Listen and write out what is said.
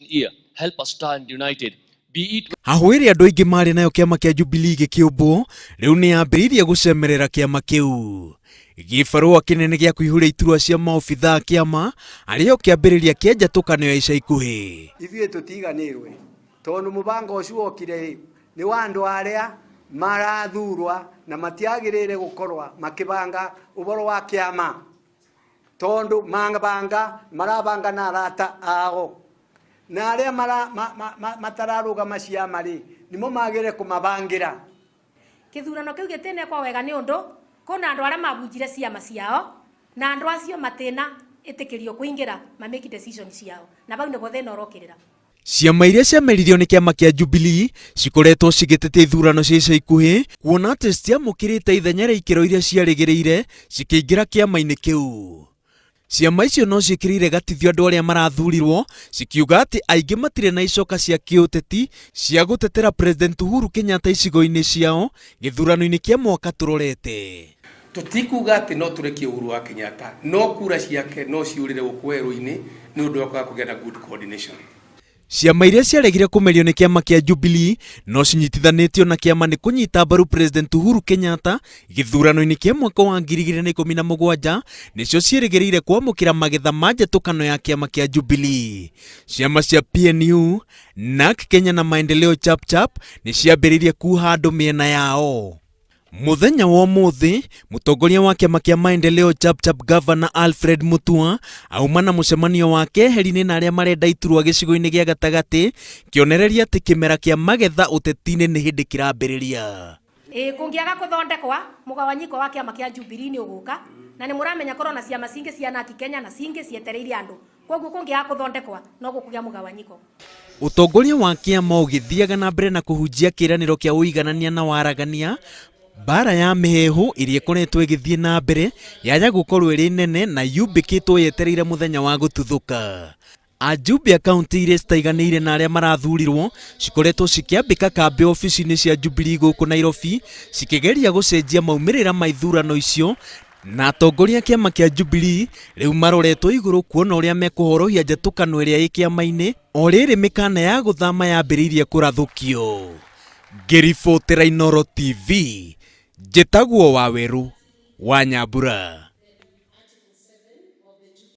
Here, help us stand united. Be it Hahũ ĩrĩa andũ aingĩ marĩ nayo kĩama kĩa Jubilee gĩkĩũmbwo, rĩu nĩ yambĩrĩirie gũcemerera kĩama kĩu. Gĩbarũa kĩnene gĩa kũihũria iturwa cia maobithaa a kĩama arĩ o kĩambĩrĩria kĩa njatũkano ya ica ikuhĩ. Ithuĩ tũtiganĩrwe tondũ mũbango ũcio wokire rĩ nĩ wa andũ arĩa marathurwa na matiagĩrĩire gũkorwa makĩbanga ũhoro wa kĩama tondũ mabanga marabanga na arata ao na arĩa matararũgama ciama rĩ nĩmo magĩrĩire kũmabangĩra. Kĩthurano kĩu gĩtinekwo wega nĩ ũndũ kũna andũ arĩa mabunjire ciama ciao na andũ acio matina ĩtĩkĩrio kũingĩra ma make decision ciao na bau nĩbo thĩna ũrokĩrĩra. Ciama iria ciameririo nĩ kĩama kĩa Jubilee cikoretwo cigĩtetia ithurano cia ica ikuhĩ kuona atĩ citiamũkĩrĩte ithenya rĩa ikĩro iria ciarĩgĩrĩire cikĩingĩra kĩama-inĩ kĩu. Ciama icio no ciĩkĩrĩire gatithio andũ arĩa marathurirwo cikiuga atĩ aingĩ matirĩ na icoka cia kĩũteti cia gũtetera President Uhuru Kenyatta icigo-inĩ ciao gĩthurano-inĩ kĩa mwaka tũrorete. Tũtikuga atĩ no tũrekie Uhuru wa Kenyatta, no kura ciake no ciũrĩre gũkũ werũ-inĩ nĩ ũndũ wa kwaga kũgĩa na good coordination. Ciama iria ciaregire kũmerio nĩ kĩama kĩa Jubilee no cinyitithanĩtio na kĩama nĩ kũnyita mbaru President Uhuru Kenyatta gĩthurano-inĩ kĩa mwaka wa 2017 nĩcio ciĩrĩgĩrĩire kwamũkĩra magetha ma njatũkano ya kĩama kĩa Jubilee. Ciama cia PNU, NARC Kenya na Maendeleo Chapchap nĩ ciambĩrĩirie kuha andũ mĩena yao. Mũthenya wa ũmũthĩ, mũtongoria wa kĩama kĩa Maendeleo Chapchap Gavana Alfred Mutua auma na mũcemanio wa keheri-inĩ na arĩa marenda iturwa gĩcigo-inĩ gĩa gatagatĩ, kĩonereria atĩ kĩmera kĩa magetha ũteti-inĩ nĩ hĩndĩ kĩrambĩrĩria. Ĩĩ kũngĩaga kũthondekwa mũgawanyiko wa kĩama kĩa Jubilee nĩ ũgũka na nĩ mũramenya korwo na ciama cingĩ cia NARC Kenya na cingĩ cietereire andũ koguo kũngĩaga kũthondekwa no gũkũgĩa mũgawanyiko. Ũtongoria wa kĩama ũgĩthiaga na mbere na kũhunjia kĩĩranĩro kĩa ũiganania na waragania, mbara ya mĩheehũ ĩrĩa ĩkoretwo ĩgĩthiĩ na mbere yaya gũkorwo ĩrĩ nene na yumbĩkĩtwo yetereire mũthenya wa gũtuthũka. Ajumbe a kaunti iria citaiganĩire na arĩa marathurirwo cikoretwo cikĩambĩka kambĩ obici-inĩ cia Jubilee gũkũ Nairobi cikĩgeria gũcenjia maumĩrĩra ma ithurano icio na atongoria a kĩama kĩa Jubilee rĩu maroretwo igũrũ kuona ũrĩa mekũhorohia njatũkano ĩrĩa ĩ kĩama-inĩ o rĩrĩ mĩkana ya gũthama yambĩrĩirie kũrathũkio. Ngĩribotera Inooro TV, njĩtagwo Wawerũ wa Nyambura.